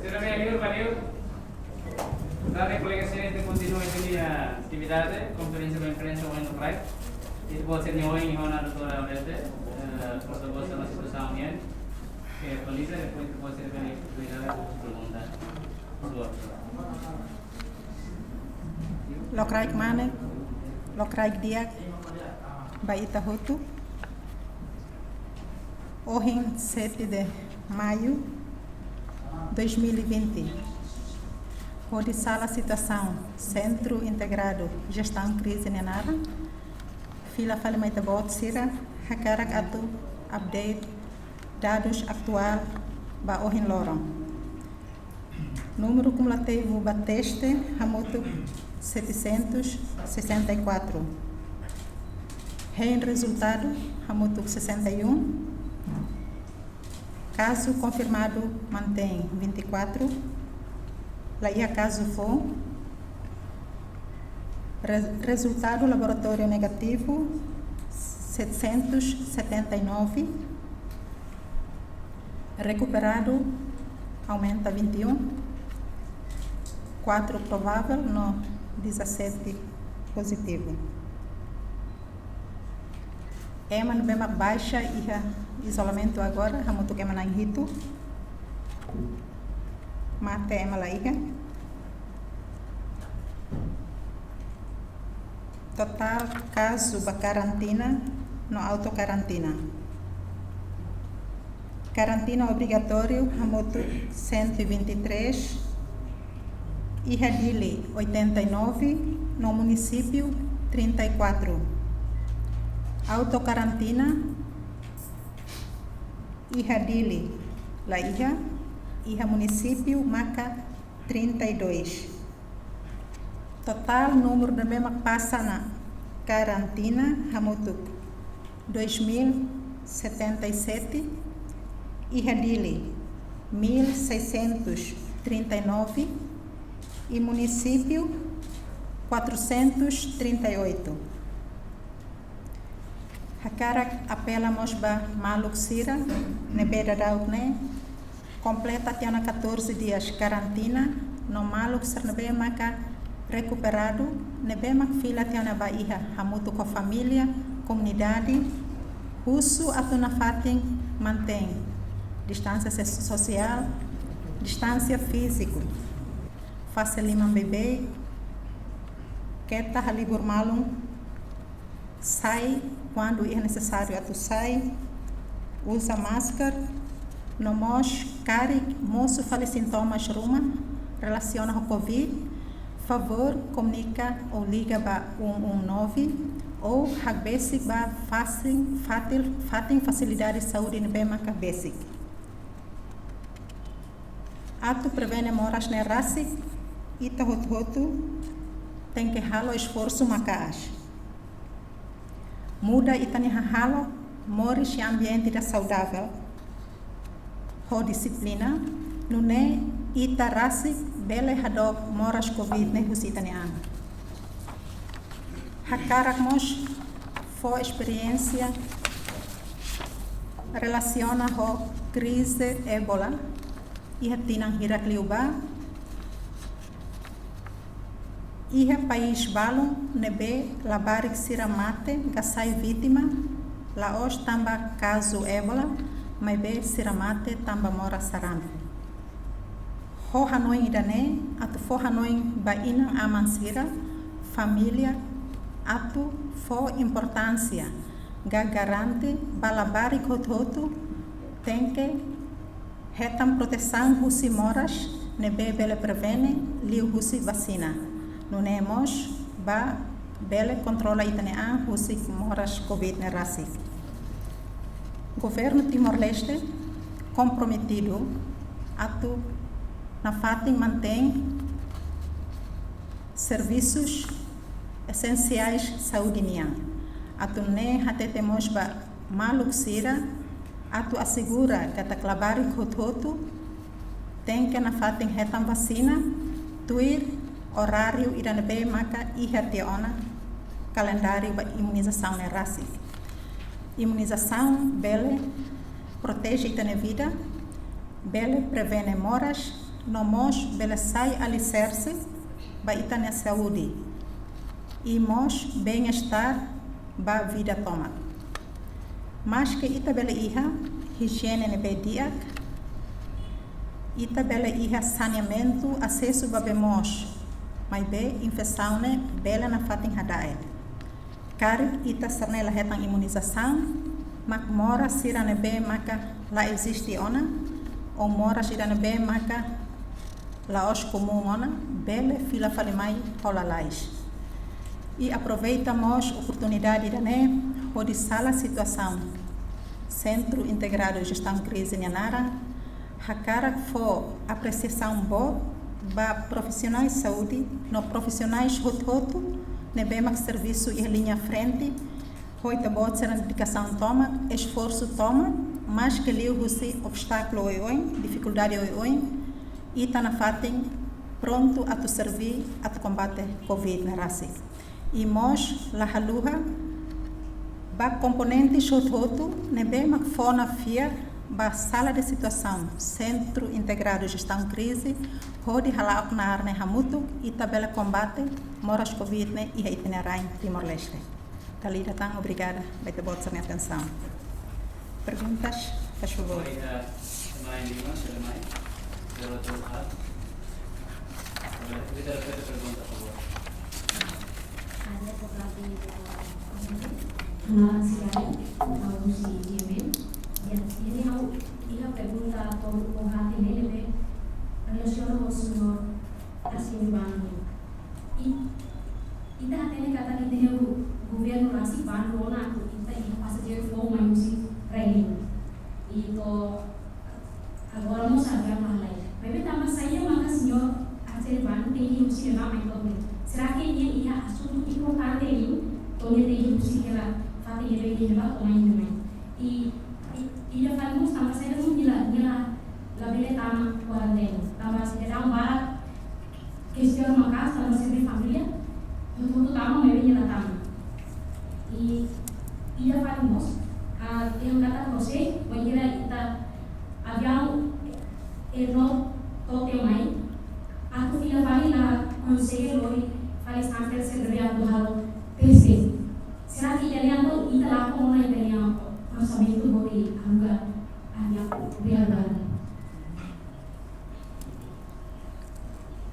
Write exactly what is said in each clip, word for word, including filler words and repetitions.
Sira-nia liur ba liur. Tarde, kolega sira, ita kontinua ita-nia atividade, konferénsia ba imprensa ohin loron. Ita-boot sira-nia oin, Rona, doutora Aurete, eh, portavós da situasaun nian, ke atualiza, depois ita-boot sira bele pergunta. Lokraik mane, lokraik di'ak ba ita hotu. Ohin, sete de maio dois mil e vinte, hodi sala situasaun Sentru Integradu Jestaun Krize nia naran, fila fali mai ita-boot sira, hakarak atu update dadus atuál ba ohin loron. Númeru kumulativu ba teste hamutuk setecentos e sessenta e quatro. Hein rezultadu hamutuk sessenta e um. Kazu konfirmadu mantein vinte e quatro. La iha kazu foun. Re-, rezultadu laboratóriu negativu setecentos e setenta e nove. Rekuperadu aumenta vinte e um, quatro provável no dezassete pozitivu. Ema ne'ebé mak baixa iha izolamentu agora, hamutuk ema na'in hitu. Mate ema la iha. Totál kazu ba karantina no autokarantina. Karantina obrigatóriu hamutuk cento e vinte e três, iha Dili oitenta e nove, no munisípiu trinta e quatro. Autokarantina, iha Dili la iha, iha munisípiu maka trinta e dois. Totál númeru ne'ebé mak pasa ona karantina hamutuk dois mil setenta e sete, iha Dili mil seiscentos trinta e nove, i munisípiu quatrocentos trinta e oito. Hakarak apela mós ba maluk sira ne'ebé daudaun ne'e kompleta tiha ona catorze dias karantina, no maluk sira ne'ebé maka rekuperadu, ne'ebé mak fila tiha ona ba iha hamutuk ho família, komunidade, husu atu nafatin mantein distánsia se-, sosiál, distánsia fíziku, fase liman beibeik, keta halibur malu, sai kuandu iha nesesáriu atu sai, uza máskara, no mós karik mosu fali sintomas ruma relasiona ho covid, favór komunika ou liga ba um um nove ou hakbesik ba fasin, fatin, fatin fasilidade saúde ne'ebé maka besik. Atu prevene moras ne'e rasik, ita hotu-hotu tenke halo esforsu maka'as. Muda ita-nia hahalok, moris iha ambiente ida saudavel, ho dixiplina, nune'e ita rasik bele hadook moras covid ne'e husi ita-nia an. Hakarak mós fó esperiénsia relasiona ho krize Ebola iha tinan hirak liubá. Iha país balun ne'ebé labarik sira mate ka sai vítima, la'ós tanba kazu Ebola, maibé sira mate tanba moras sarampu. Ho hanoin ida-ne'e, atu fó hanoin ba inan-aman sira, família, atu fó importánsia ka garante ba labarik hotu-hotu tenke hetan protesaun husi moras ne'ebé bele prevene liuhusi vasina. Nune'e mós ba bele kontrola ita-nia an husi moras covid ne'e rasik. Governu Timor-Leste komprometidu atu nafatin mantein servisus esensiais saúde nian. Atu nune'e hatete mós ba maluk sira atu asegura katak labarik hotu-hotu tenke nafatin hetan vasina tuir oráriu ida ne'ebé maka iha tiha ona kalendáriu ba imunizasaun ne'e rasik. Imunizasaun bele proteje ita-nia vida, bele prevene moras, no mós bele sai aliserse ba ita-nia saúde i mós bem-estar ba vida tomak. Maske ita bele iha ijiene ne'ebé di'ak, ita bele iha saneamentu, asesu ba bee moos, maibé infesaun ne'e bele nafatin hada'et. Karik ita sira-ne'e la hetan imunizasaun, mak moras sira ne'ebé maka la eziste ona, ou moras sira ne'ebé maka la'ós komún ona, bele fila fali mai ho lalais. I aproveita mós oportunidade ida-ne'e hodi sala situasaun Sentru Integradu Jestaun Krize nia naran, hakarak fó apresiasaun boot ba profisionais saúde no profisionais hotu-hotu ne'ebé mak servisu iha liña frente, ho ita-boot sira-nia dedikasaun tomak, esforsu tomak, maske liuhusi obstákulu oioin, difikuldade oioin, ita nafatin prontu atu serví, atu kombate covid ne'e rasik. I mós la haluha ba komponente hotu-hotu ne'ebé mak fó nafatin ba sala de situasaun Sentru Integradu Jestaun Krize, hodi hala'o knaar ne'e hamutuk, ita bele kombate moras covid ne'e iha ita-nia rain Timor-Leste. Dala ida tan, obrigada ba ita-boot sira-nia atensaun. Perguntas, faz favor. Obrigada, Maria Lima, Sra. Mai, Sra. Doutor Hart. Obrigada pela pergunta, por favor. Ha'u husi G M N. Ya, ini ha'u iha pergunta atu ha'u hatene ne'ebé relasiona ho señór Arsénio Bano. I, ita hatene katak ita-nia gu-, governu rasik bandu ona atu ita iha pasajeiru foun mai husi rai-liur. I to'o agora mós aviaun la halai. Maibé tanba saida maka señór Arsénio Bano tenke husi ne'ebá mai to'o ne'e? Será que nia iha asuntu importante liu, to'o nia tenke husi hela fatin ne'ebé iha ne'ebá to'o mai iha ne'ebá? I, i, ida fali mós tanba saida mós nia la, nia la, labele tama kuarentena? Tanba sidadaun barak kestiona maka'as tanba sira-nia família hotu-hotu tama, maibé nia la tama. I, ida fali mós, ah, yang kata proses, wainhira ita aviaun Air North to'o tiha mai, atu fila fali la konsege lori fali sample sira ne'ebé atu halo teste. Será que ita-nia, entaun, ita lakon ona ita-nia orsamentu hodi aluga aviaun? Obrigada.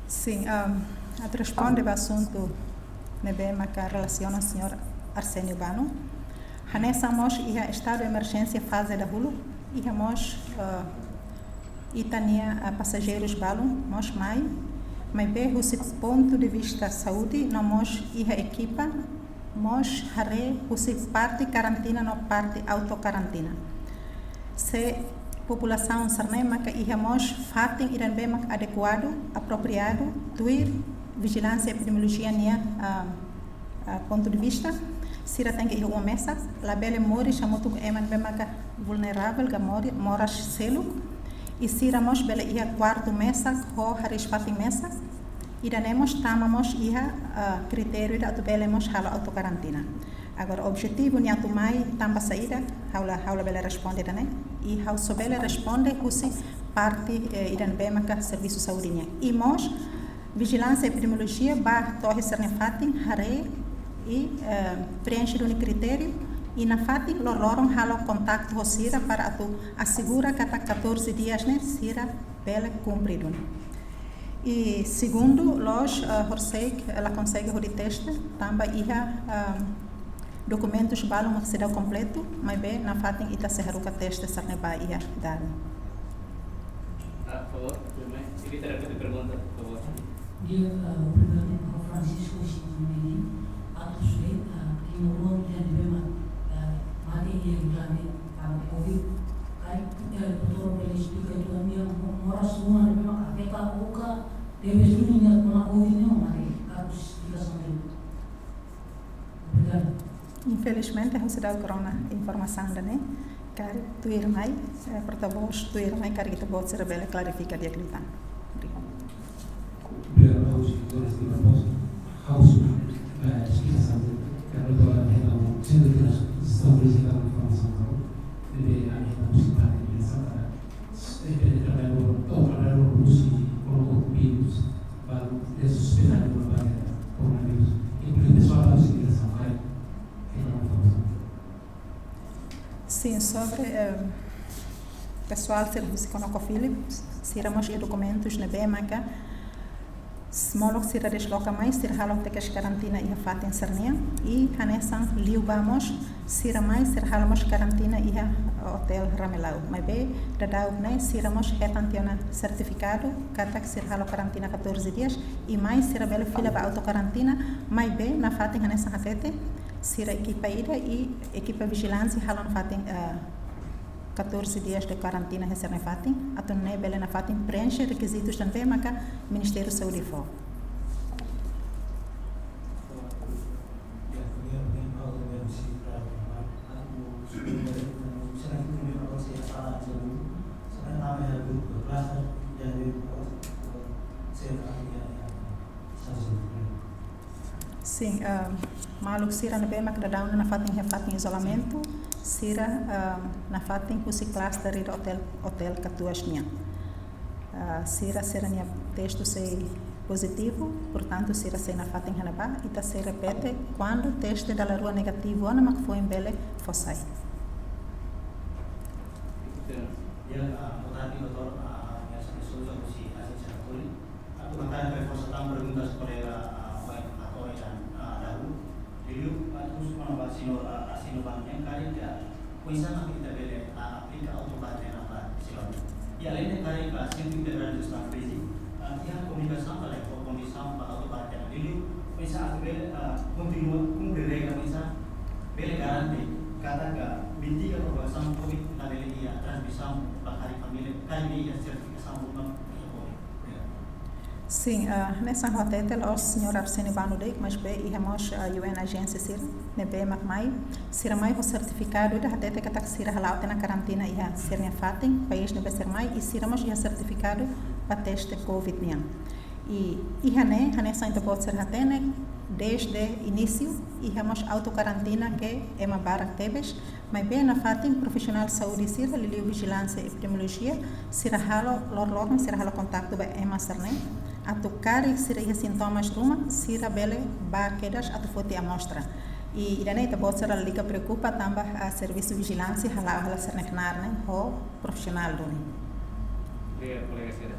Sin, am, atu responde ba asuntu ne'ebé maka relasiona señór Arsénio Bano. Hanesan mós iha estadu emerjénsia faze dahuluk, iha mós, eh, ita-nia, eh, pasajeirus balun mós mai, maibé husi pontu de vista saúde, no mós iha ekipa mós haree husi parte karantina no parte autokarantina. Se populasaun sira-ne'e maka iha mós fatin ida ne'ebé mak adekuadu, apropriadu, tuir vijilánsia epidemiolojia nia, ah, ah, pontu de vista, sira tenke iha uma mesak, labele moris hamutuk ho ema ne'ebé maka vulneravel ka mori-, moras seluk, i sira mós bele iha kuartu mesak ho hariis-fatin mesak, ida-ne'e mós tama mós iha, ah, kritériu ida atu bele mós halo autokarantina. Agora, objetivu nia atu mai tanba saida, ha'u la, ha'u labele responde ida-ne'e, i ha'u só bele responde husi parte, eh, ida ne'ebé maka servisu saúde nian. I mós vijilánsia epidemiolojia bá to'o iha sira-nia fatin, haree i, eh, preenxe duni kritériu, i nafatin loroloron halo kontaktu ho sira para atu asegura katak catorze dias ne'e sira bele kumpre duni. I segundu, loos, eh, horiseik, eh, la konsege hodi teste, tanba iha, ehm, dokumentus balun mak seidauk kompletu, maibé nafatin ita sei haruka teste sira-ne'e ba iha Darwin. Ah, por favor, tuirmai. Evita repete pergunta, por favor. Di'ak, ah, obrigadu, Francisco Simonini. Atu sei, ah, Timor-Leste ne'ebé mak, ah, mate iha grave, ah, covid. Karik, eh, doutór bele esplika uitoan nia mo-, moras ruma ne'ebé mak afeta ou ka tebes duni nia kona covid ne'e mate, karik esplikasaun ne'e. Obrigadu. Infelizmente, ha'u seidauk rona informasaun ida-ne'e. Karik tuirmai, eh, portavós tuirmai, karik ita-boot sira bele klarifika di'ak liután. Obrigadu. Obrigadu, ha'u husi doutór Esteban Pozo. Ha'u husu, eh, esplikasaun, karik doutór hetan, se doutór establese informasaun, ne'ebé ami hetan husi parte Sobre, eh, pesoál sira husi ConocoPhillips, sira mós iha dokumentus ne'ebé maka, s-, molok sira desloka mai, sira halo teste karantina iha fatin sira-nian, i hanesan liubá mós, sira mai, sira halo mós karantina iha hotel Ramelau. Maibé, daudaun ne'e, sira mós hetan tiha ona sertifikadu, katak sira halo karantina catorze dias, i mai sira bele fila ba autokarantina, maibé nafatin hanesan hatete, sira ekipa ida i ekipa vijilánsia halo nafatin, eh, catorze dias de karantina iha sira-nia fatin, atu nune'e bele nafatin preenxe rekizitus ne'ebé maka Ministériu Saúde fó. Sin, ah, maluk sira ne'ebé mak daudaun nafatin iha fatin izolamentu, sira, ah, nafatin husi klaster ida hotel, hotel Katuas nian. Ah, sira, sira-nia teste sei pozitivu, portantu, sira sei nafatin iha ne'ebá, ita sei repete, kuandu teste dala rua negativu ona mak foin bele fó sai. Ya, ah, boa tarde, doutór, ah, Nelson de Souza, husi Agência Folha. Atu hakarak reforsa tan perguntas kolega, ah, Wain Atoy dan, ah, Daru. Liuliu, ah, husu kona-ba Sino, ah, Sino Bank nian karik, ah, oinsá mak ita bele, ah, aplika autokarantena ba sira-ne'e. I alende karik, ah, Centro Integrado de Gestão de Crise, ah, iha komunikasaun ka lae, ho kondisaun ba autokarantena. Liuliu, oinsá atu bele, ah, kontinua kumpre regra, oinsá bele garante katak mitiga propagasaun COVID labele iha transmisaun ba karik família, karik iha sertifikasaun ruma iha COVID. Obrigadu. Sin, ah, hanesan ha'u hatete, la'ós señór Arsênio Bano de'it, maibé iha mós, ah, U N agência sira ne'ebé mak mai, sira mai ho sertifikadu ida hatete katak sira hala'o tiha ona karantina iha sira-nia fatin, país ne'ebé sira mai, i sira mós iha sertifikadu ba teste COVID nian. I iha ne'e, hanesan ita-boot sira hatene, dezde inísiu, iha mós autokarantina ke ema barak tebes, maibé nafatin profisionál saúde sira, liuliu vijilánsia epidemiolojia, sira halo, loroloron sira halo kontaktu ba ema sira-ne'e, atu karik sira iha sintomas ruma, sira bele bá kedas atu foti amostra. I ida-ne'e ita-boot sira lalika preokupa tanba, ah, servisu vijilánsia hala'o hela sira-nia knaar ne'e ho profisionál duni. Obrigadu, kolega sira.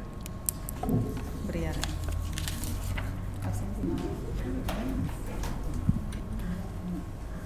Obrigada.